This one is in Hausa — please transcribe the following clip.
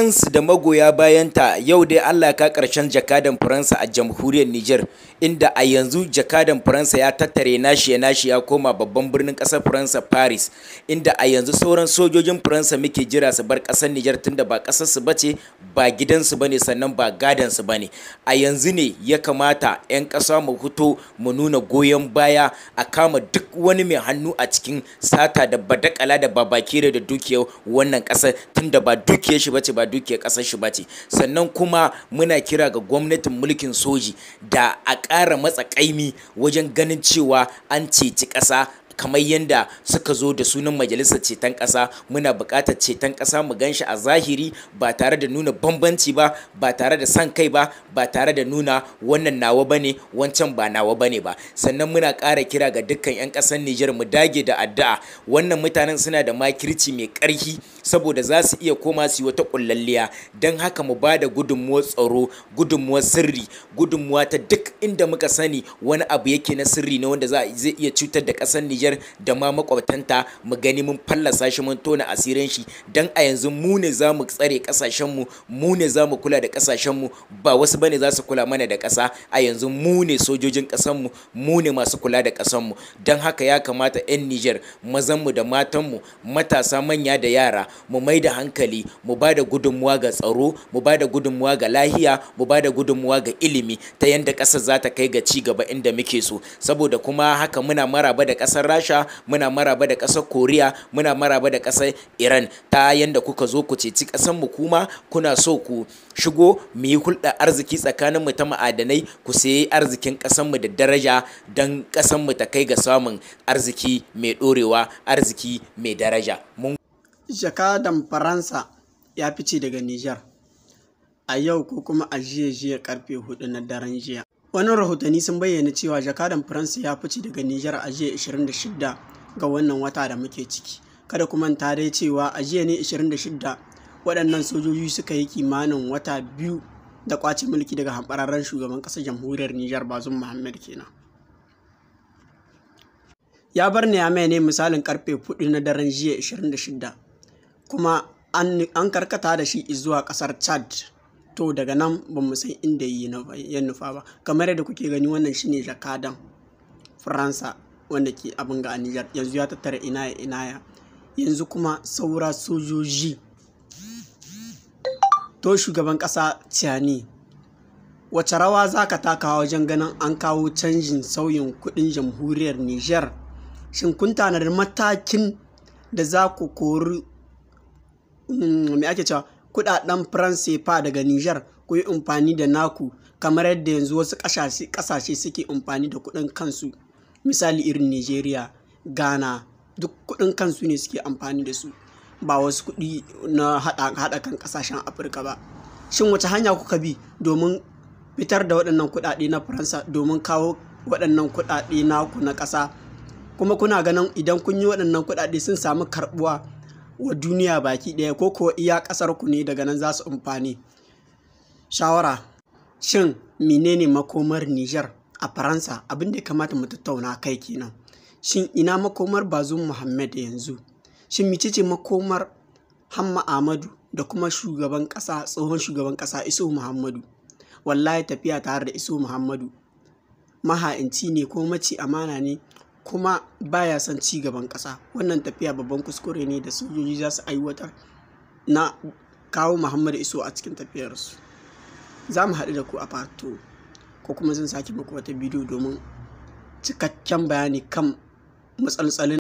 France da magoya bayanta, yau dai Allah ka karshen jakadan Faransa a jamhuriyar Nijar, inda a yanzu jakadan Faransa ya tattare nashi ya nashi ya koma babban birnin kasar Faransa, Paris, inda a yanzu sauran sojojin Faransa muke jira su bar kasar Nijar, tunda ba kasar su bace, ba gidansu bane, sannan ba gadan su bane. A yanzu ne ya kamata 'yan kasa mu fito mu nuna goyon baya a kama duk wani mai hannu a cikin sata da badakala da babakere da dukiyar wannan kasar, tunda ba dukiyar shi bace, ba dukiyar kasar shi bace. Sannan kuma muna kira ga gwamnatin mulkin soji da a ƙara matsa ƙaimi wajen ganin cewa an ceci ƙasa, kamar yadda suka zo da sunan majalisar ceton ƙasa. Muna buƙatar ceton ƙasa mu ganshi a zahiri, ba tare da nuna bambanci ba, ba tare da san kai ba, ba tare da nuna wannan nawa bane, wancan ba nawa bane ba. Sannan muna ƙara kira ga dukkan 'yan ƙasar Nijar mu dage da addu'a. Wannan mutanen suna da makirci mai ƙarfi, saboda za su iya koma su yi wata ƙullalliya. Don haka mu ba da gudunmuwar tsaro, gudunmuwar sirri, gudunmuwa ta duk inda muka sani wani abu yake na sirri ne wanda zai iya cutar da ƙasar Nijar da ma makwabtanta, mu gani mun fallasa shi, mun tona asirin shi. Dan a yanzu mu ne za mu tsare kasashenmu, mu ne za mu kula da kasashenmu, ba wasu bane za su kula mana da ƙasa. A yanzu mu ne sojojin ƙasanmu, mu ne masu kula da ƙasanmu. Don haka ya kamata 'yan Nijar, mazanmu da matanmu, matasa, manya da yara, mu mai da hankali, mu ba da gudunmuwa ga tsaro, mu ba da gudunmuwa ga lahiya, mu ba da gudunmuwa ga ilimi, ta yanda ƙasar za ta kai ga ci gaba inda muke so. Saboda kuma haka muna maraba da ƙasar Rasha, muna maraba da ƙasar Koriya, muna maraba da ƙasar Iran, ta yanda kuka zo ku ceci ƙasar mu, kuma kuna so ku shigo mu yi hulɗa arziki tsakanin mu ta ma'adanai, ku sayi arzikin ƙasar mu da daraja, don ƙasar mu ta kai ga samun arziki mai ɗorewa, arziki mai daraja. Jakadan Faransa ya fice daga Nijar a yau, ko kuma a jiya jiya karfe 4 na daren jiya. Wani rahotanni sun bayyana cewa jakadan Faransa ya fice daga Nijar a jiya 26 ga wannan wata da muke ciki. Kada ku manta dai cewa a jiya ne 26 waɗannan sojoji suka yi kimanin wata 2 da kwace mulki daga hamɓararren shugaban ƙasar jamhuriyar Nijar, Bazoum Muhammad kenan. Ya bar Niamey ne misalin karfe 4 na daren jiya 26, kuma an karkata da shi zuwa ƙasar Chad. To daga nan ba mu san inda ya nufa ba. Kamar yadda kuke gani, wannan shine jakadan Faransa wanda ke abin ga a Nijar. Yanzu ya tattara ina ya ina ya. Yanzu kuma saura sojoji. To shugaban ƙasa Tiani, wace rawa za ka taka wajen ganin an kawo canjin sauyin kuɗin jamhuriyar Nijar? Shin kun tanadi matakin da za ku kori, me ake cewa, kudaden franc CFA daga Nijar, ku yi amfani da naku, kamar yadda yanzu wasu ƙasashe suke amfani da kuɗin kansu? Misali irin Nigeria, Ghana, duk kuɗin kansu ne suke amfani da su, ba wasu kuɗi na haɗa kan ƙasashen Afirka ba. Shin wace hanya kuka bi domin fitar da waɗannan kuɗaɗe na Faransa, domin kawo waɗannan kuɗaɗe naku na ƙasa? Kuma kuna ganin idan kun yi waɗannan kuɗaɗe sun samu karɓuwa wa duniya baki ɗaya, ko kuwa iya ƙasar ku ne daga nan za su amfani? Shawara, shin menene makomar Nijar a Faransa? Abin da ya kamata mu tattauna kai kenan. Shin ina makomar Bazoum Muhammad yanzu? Shin mecece makomar Hamma Ahmadu da kuma shugaban ƙasa, tsohon shugaban ƙasa Isuhu Muhammadu? Wallahi tafiya tare da Isuhu Muhammadu, maha'inci ne ko maci amana ne, kuma baya son ci gaban ƙasa. Wannan tafiya babban kuskure ne da sojoji za su aiwatar na kawo Muhammadu Isuhu a cikin tafiyarsu. Za mu haɗu da ku a part 2, ko kuma zan sake muku wata bidiyo domin cikakken bayani kan matsaltsalin.